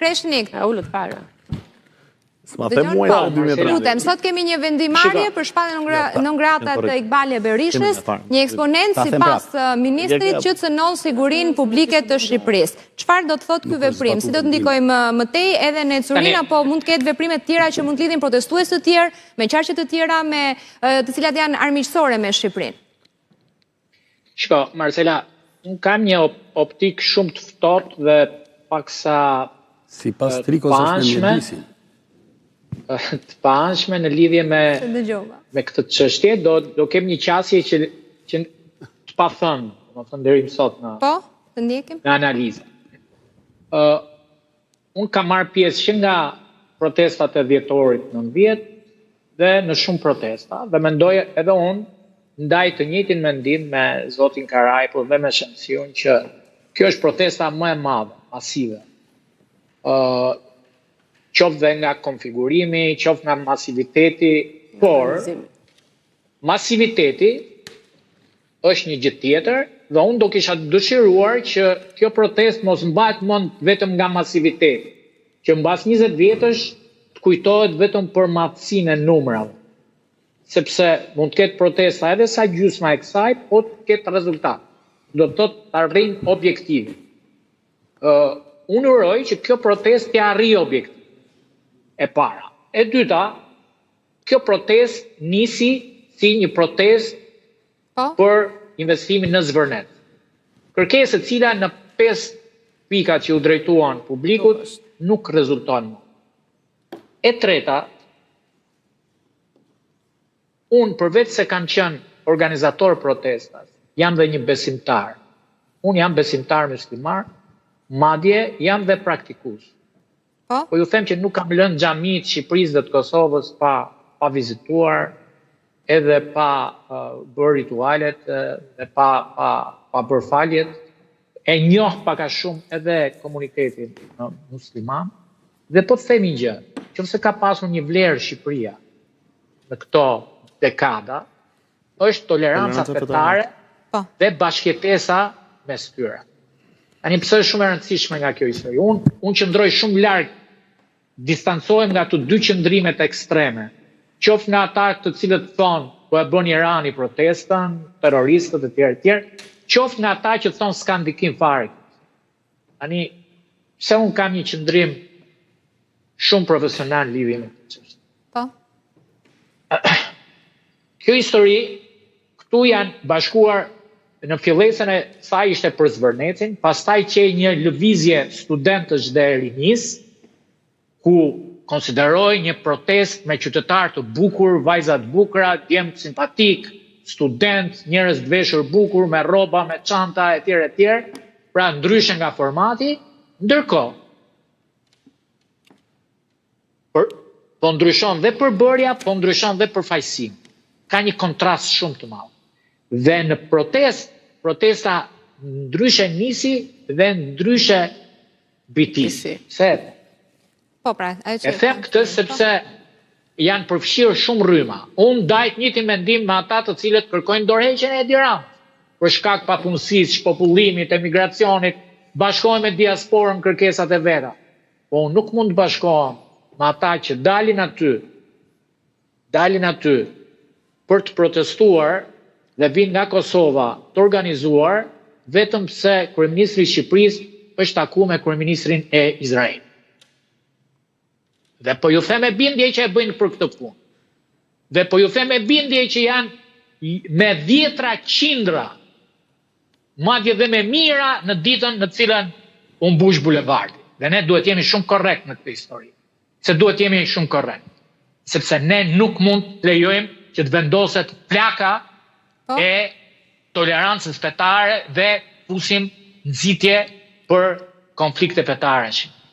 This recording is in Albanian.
Kreshnik. E ulët fare. S'ma the mua po, 2003. Lutem, sot kemi një vendimmarrje për shpalljen non grata të Ikbal Berishës, një eksponent sipas ministrit që cënon sigurinë publike të Shqipërisë. Çfarë do të thotë ky veprim? Si do të ndikojë më, më tej edhe në ecurinë apo mund të ketë veprime të tjera që mund të lidhin protestues të tjerë me qarqe të tjera me të cilat janë armiqësore me Shqipërinë? Shiko, Marcela, unë kam një optikë shumë të ftohtë dhe paksa Sipas Trikos është me mjedisin. Të paanshme në lidhje me me këtë çështje, do do kem një qasje që që të pathënë, domethënë deri më sot në Po, të ndjekim. Në analizë. Ë uh, unë kam marrë pjesë që nga protestat e dhjetorit 90 dhe në shumë protesta dhe mendoj edhe unë ndaj të njëjtin mendim me zotin Karaj, por dhe me Shemsiun që kjo është protesta më e madhe, masive. Ë uh, qoftë dhe nga konfigurimi, qoftë nga masiviteti, por masiviteti është një gjë tjetër dhe unë do kisha dëshiruar që kjo protestë mos mbahet mend vetëm nga masiviteti, që mbas 20 vjetësh të kujtohet vetëm për madhësinë e numrave. Sepse mund të ketë protesta edhe sa gjysma e kësaj, po të ketë rezultat. Do të thotë të arrijnë objektivin. Ë uh, unë uroj që kjo protestë të arrijë objektivin. E para. E dyta, kjo protestë nisi si një protestë po? për investimin në Zvërnec. Kërkesë e cila në 5 pikat që u drejtuan publikut nuk rezulton më. E treta, unë përveç se kam qenë organizator protestas, jam dhe një besimtar. Unë jam besimtar musliman, madje jam dhe praktikues. Po? Po ju them që nuk kam lënë xhami të Shqipërisë dhe të Kosovës pa pa vizituar, edhe pa uh, bërë ritualet dhe pa pa pa bërë faljet. E njoh pak a shumë edhe komunitetin uh, musliman dhe po të them një gjë, qofse ka pasur një vlerë Shqipëria në këto dekada, është toleranca fetare po. dhe bashkëjetesa mes tyre. Tani pse është shumë e rëndësishme nga kjo histori? Unë unë qëndroj shumë larg, distancohem nga të dy qëndrimet ekstreme. Qoftë nga ata të cilët thonë po e bën Irani protestën, terroristët e tjerë e tjerë, qoftë nga ata që thonë s'ka ndikim fare. Tani pse unë kam një qëndrim shumë profesional lidhje me këtë çështje? Po. Kjo histori këtu janë bashkuar në fillesën e saj ishte për Zvërnecin, pastaj qe një lëvizje studentësh dhe rinisë, ku konsideroi një protestë me qytetarë të bukur, vajza të bukura, djem simpatik, student, njerëz të veshur bukur, me rroba, me çanta etj etj, pra ndryshe nga formati, ndërkohë për, po ndryshon dhe përbërja, po ndryshon dhe përfaqësimi. Ka një kontrast shumë të madh. Dhe në protestë, protesta ndryshe nisi dhe ndryshe bitisi. Se Po pra, ajo që e them këtë sepse janë përfshirë shumë rryma. Unë ndaj të njëjtin mendim me ata të cilët kërkojnë dorëheqjen e Edi Ramës për shkak papunësisë, shpopullimit, emigracionit, bashkohen me diasporën kërkesat e veta. Po unë nuk mund të bashkohem me ata që dalin aty, dalin aty për të protestuar dhe vinë nga Kosova të organizuar vetëm pse kryeministri i Shqipërisë është taku me kryeministrin e Izraelit. Dhe po ju them me bindje që e bëjnë për këtë punë. Dhe po ju them me bindje që janë me dhjetra qindra, madje dhe me mijëra në ditën në cilën u mbush bulevardi. Dhe ne duhet jemi shumë korrekt në këtë histori. Se duhet jemi shumë korrekt. Sepse ne nuk mund të lejojmë që të vendoset plaka Po. e tolerancës fetare dhe fusim nxitje për konflikte fetare në Shqipëri.